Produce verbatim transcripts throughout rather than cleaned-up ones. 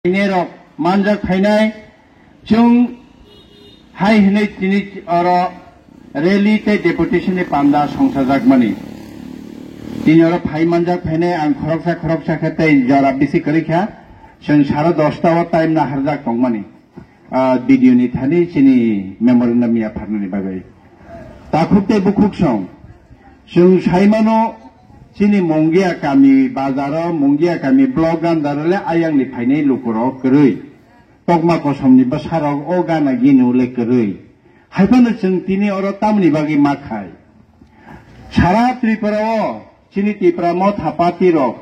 Phainairok manjak phainai, chwng hai hwnwi tini oro rally tei deputation ni panda songchajakmani. Tini oro phai manjak phainai ang khoroksa khoroksa khe tei jora bisi kwrwi kha, chwng sara dosta o time naharjak tongmani. Ah, video ni thani chini memorandum ya pharnani bagwi. Takhuk tei bukhuk song. Chwng saimano chini Mungia kami bazaro, Mungia kami block gandaro le ayang ni phainai lukurok kwrwi. Tokma kosom ni bwsarok o gana gini le kwrwi. Haiphano chwng tini oro tamni bagwi ma khai. Sara Tripura o chini Tipra Motha Party rok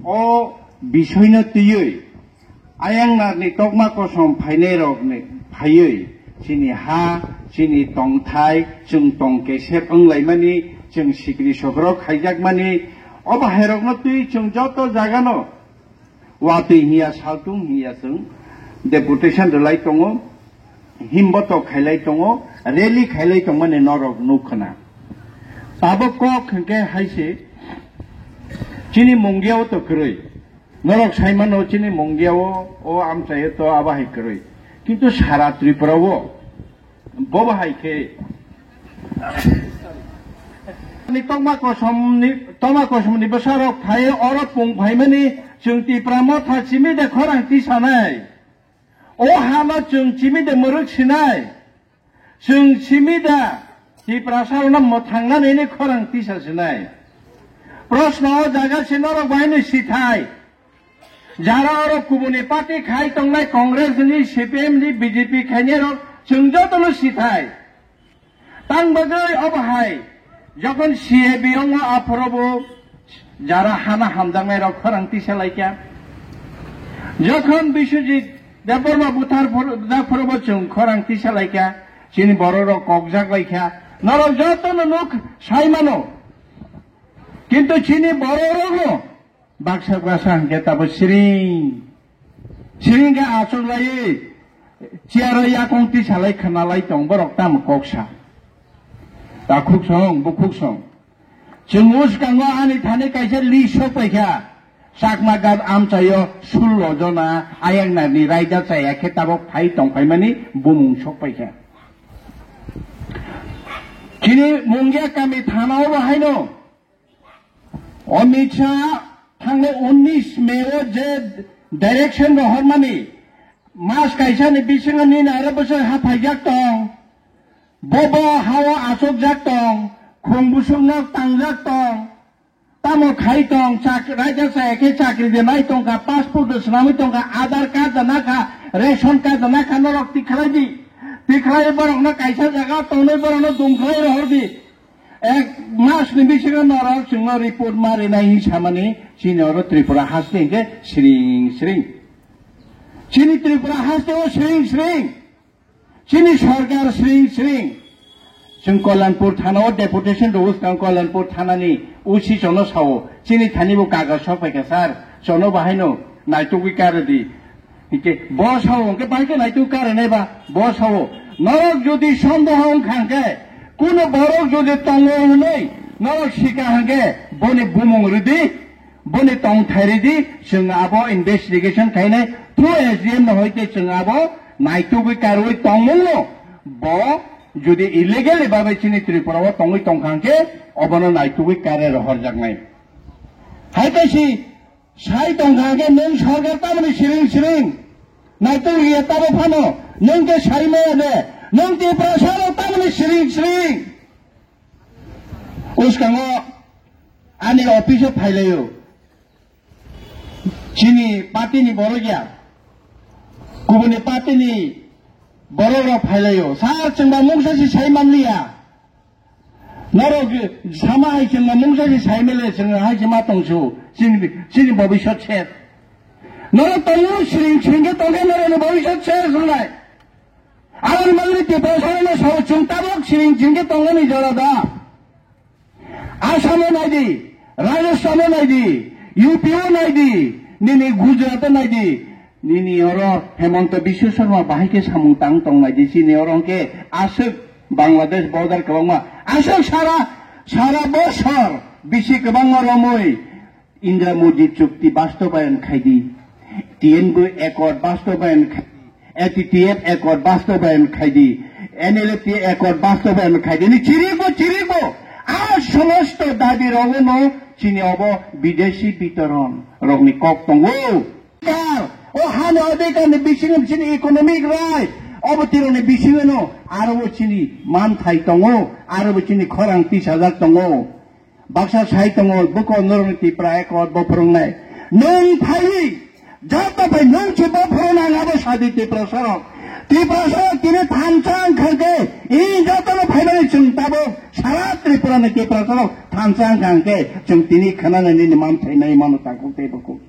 o bisoino twiwi ayang narni tokma kosom phainai rokni phaiwi chini ha, chini tongthai, chwng tong kesep wnglaimani, chwng sikri sokrok khaijakmani, o bahairokno twi chwng joto jagano watwi hiya, saltung hiya chwng deputation rwlai tongo, himbotok khailai tongo, rally khailai tongmani norok nuk khna. Tabuk kok hwnkhe haise chini Mungia o to kwrwi. Norok saimano chini Mungia o, o amchaio to abo hai kwrwi. Kintu sara Tripura o bo bahai khe ni tokma kosom ni, tokma kosom ni bwsarok phai oro pung phaimani chwng Tipra Motha chimi de khorang tisanai. O hano chwng chimi de mwrwk sinai. Chwng chimi da Tiprasa rokno mwthangnani ni khorang tisa sinai. Proshno o jaga se norok bahai ni sithai. Jara oro kubuni party khai tongnai Congress ni, C P M ni, B J P khainai rok chwng jotono sithai. Tang bagwi obo hai, jokhon C A B wngo aphorobo jara hana hamjaknai rok khorang tisa laikha. Jokhon Biswajit Debbarma buthar phor-, jak phorobo chwng khorang tisa laikha, chini borok rok kokjak laikha. Norok jotono nuk saimano. Kintu chini borok rokno baksa baksa hwnkhe tabo siring. Siring khe achuk laiwi chair o yakung tisalai khwnalai tong borok tamo kok sa. Takhuk song, bukhuk song. Chwng uskango ani thani kaisa list sok paikha. Chakma gat amchaio sullo jona ayang narni raida chaya khe tabok phai tong phaimani bumung sok paikha. Chini Mungia kami thana o bo haino Amit Shah thangnai unnish May o je direction rohormani, mas kaisa ni bisingo nini aro bwswk ha phaijak tong, bobo hao achukjak tong, khung busuk nok tangjak tong, tamo khai tong, chak-, raida chaya khe chakri de nai tongkha, passport de swnamwi tongkha, Aadhaar card de nakha, ration card de nakha, norok tikhlai di, tikhlai borokno kaisa jaga tongnai borokno dum khlai rohor di. Ek mas ni bisingo norok chwngno report ma rinai hinwi samani chini oro Tripura haste hinkhe siring siring. Chini Tripura haste o siring siring. Chini sorkar siring siring. Chwng Kalyanpur thana o deputation rw swkang Kalyanpur thana ni O C chono sao chini thani bo kagoj sok paikha sir chono bahaino naitugwi karidi. Hingke bo sao hingke bai khe naitu kare nai ba bo sao. Norok jodi sondeho wngkha hingke, kuno borok jodi tongo hwnwi norok sika hingke, boni bumung rwdi, boni tongthai rwdi, chwng abo investigation khainai through S D M no hoite chwng abo naitugwi karwi tongmungno bo jodi illegally babe chini Tripura o tongwi tongkha hingke obono naitugwi kare rohorjaknai. Hai kaisi Sai tongkha hwnkhe nwng sorkar tamoni siring siring. Naitok ya tabo phano nwng khe sai maya de. Nwng Tiprasa rok tamoni siring siring. Uskango ani office o phailaio. Chini party ni borok ya. Kubuni party ni borok rok phailaio. Sir chwngba mungsa si sai manliya. Norok sama hai chwngno mungsa se sai mele chwng hai se ma tongsu chini chini bobiswt se. Norok tongo siring siring khe tongkhe norokni bobiswt se wngnai. Aboni bagwi Tiprasarokno sao chwng tabok siring siring khe tongmani jora da. Assamo naidi, Rajasthan o naidi, U P o naidi, nini Gujarat o naidi, nini oro Hemanta Biswa Sarma bahai khe samung tang tong naidi, chini oro hwnkhe aswk Bangladesh border kwbangma, aswk sara, sara bosor bisi kwbangma romwi Indra Modi chukti bastobayan khaidi. T N B accord bastobayan khai di, A T T F accord bastobayan khai di, N L F T accord bastobayan khai di. Ni chirikbo, chirikbo, a somosto dabi rogono chini obo bideshi bitoron rokni kok tongo. Kar, o hani odhikar ni bisingo chini economic right, obo tironi bisingo no, aro bo chini manthai tongo, aro bo chini khorang tisajak tongo. Baksa sai tongo, buko norokni Tipra Accord bo phwrwngnai. Nwng phaiwi, joto phai nwng se bo phwrwngna ang abo sadi Tiprasarok. Tiprasarok tini thansa wngkha khe, i jotono phaimani chwng tabuk sara Tripurani Tiprasarok thansa wngkha khe, chwng tini khwnanani ni manthai nai mano takhuk tei bukhuk.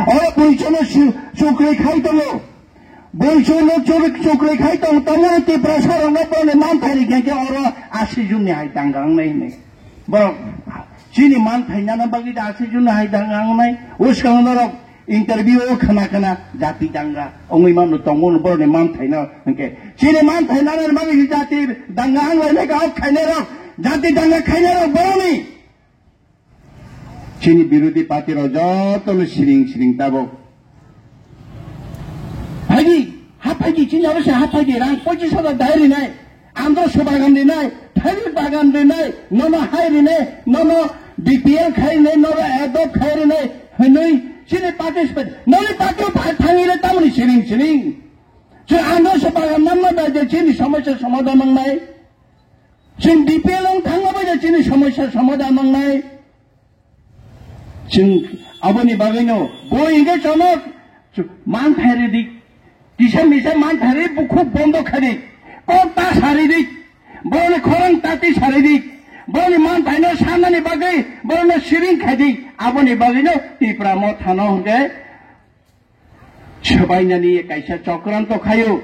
Oro buisono su-, sukrwi khai tongo. Buisono chuk-, sukrwi khai tong, tongmani Tiprasarokno boni manthai rikha khe oro asi jonni hai danga wngnai hwnwi. Borok chini manthai nana bagwi da asi jonni hai danga wngnai. Uskang norok interview o khna khna jati danga wngwi mano tongo borokni manthaino hwnkhe. Chini manthai nana bagwi jati danga wnglainai kha o khainairok, jati danga khainairok borokni. Chini birodhi party rok jotono siring siring tabuk. Phaidi, ha phaidi, chini abo se ha phaidi, rang pochis hajar dai rinai, andro se bagan rinai, thaili bagan rinai, nono hai rinai, nono B P L khai rinai, nono adopt khai rinai, hwnwi chini participate, noni party o pha-, thangwi rinai tamoni siring siring. Chwng andro se bagan namna bai je chini somosya somadhan wngnai. Chwng B P L wng thangma bai je chini somosya somadhan wngnai. Chwng aboni bagwino bo hwnkhe chwngno manthai rwdi. Kisa misa manthai rwi bukhuk bondo khaidi. Kok ta saridi. Borokni khorang tati saridi. Borokni manthaino sanani bagwi borokno siring khaidi. Aboni bagwino Tipra Mothano hwnkhe swbainani kaisa chokranto khaio.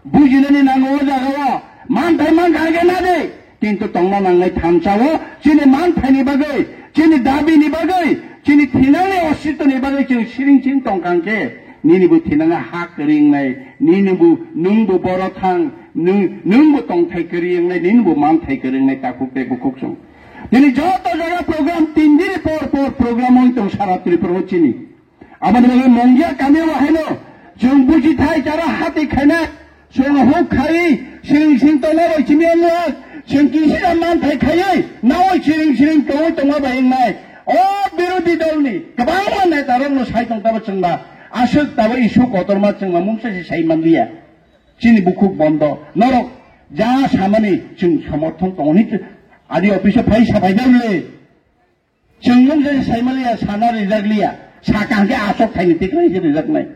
Bujinani nango o jagao. Manthai mankha hwnkhe nadi. Kintu tongna nangnai thansa o chini manthaini bagwi, chini dabini bagwi, chini thinangni ositoni bagwi chwng siring siring tongkha hwnkhe, nini bo thinanga ha kwrwi wngnai, nini bo, nwng bo boro thang, nwng, nwng bo tongthai kwrwi wngnai, nini bo manthai kwrwi wngnai takhuk tei bukhuk chwng. Nini joto jaga program tin dini por por program wng tong sara Tripura o chini. Aboni bagwi Mongia kami o haino chwng buji thai chara hati khaina, chwng huk khai siring siring tongna bai chini wngya, chwng kisida manthai khaiwi nawi siring siring tongwi tongma bai wngnai. O birodhi dolni kwbangma neta rokno sai tong tabo chwngba aswk tabo issue kotorma chwngba mungsa se sai manliya. Chini bukhuk bondo norok ja samani chwng somorthon tongo hwnwi adi office o phai sapai dalni. Chwng mungsa se saimaliya, sana rijakliya, sakang khe aswk thaini tikrai se rijaknai.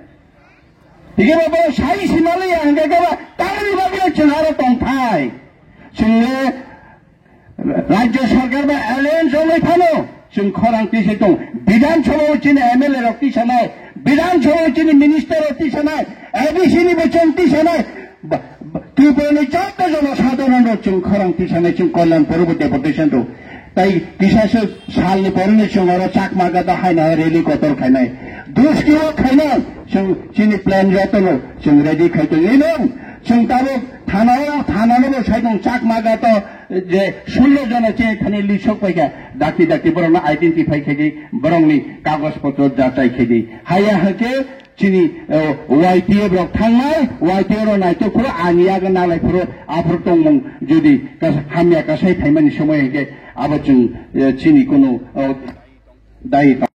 Hingke bo, bo sai simaliya, hingke khe ba tamni bagwi chwng aro tongthai. Chwngno Rajya Sarkar bai alliance wngwi phano chwng khorang twi se tong. Bidhan Sabha o chini M L A rok twi sanai, Bidhan Sabha o chini minister rok twi sanai, A D C ni bo chwng twi sanai. Ba-, ba-, Tripura ni joto jono sadharon rok chwng khorang tisanai chwng Kalyanpur bo deputation rw. Tai kisa se sal ni pore ni chwng oro Chakma Gada haino hai rally kotor khainai. Duski o khainai chwng chini plan joto no chwng ready khai tong. Ino chwng tabuk thana o, thana no bo sai tong Chakma Gada je sullo jono chini thani lisok paikha. Dakti dakti borok no identify khai di, borok ni kagoj potro jachai khai di. Haya hake Chini, eh, Y T F rok thangnai, Y T F rok naitok phuru ani yago nalai phuru aphuru tongmung jodi kas-, hamya kasai phaimani somoi hwnkhe abo chwng, eh, chini kunu, oh, dai tong.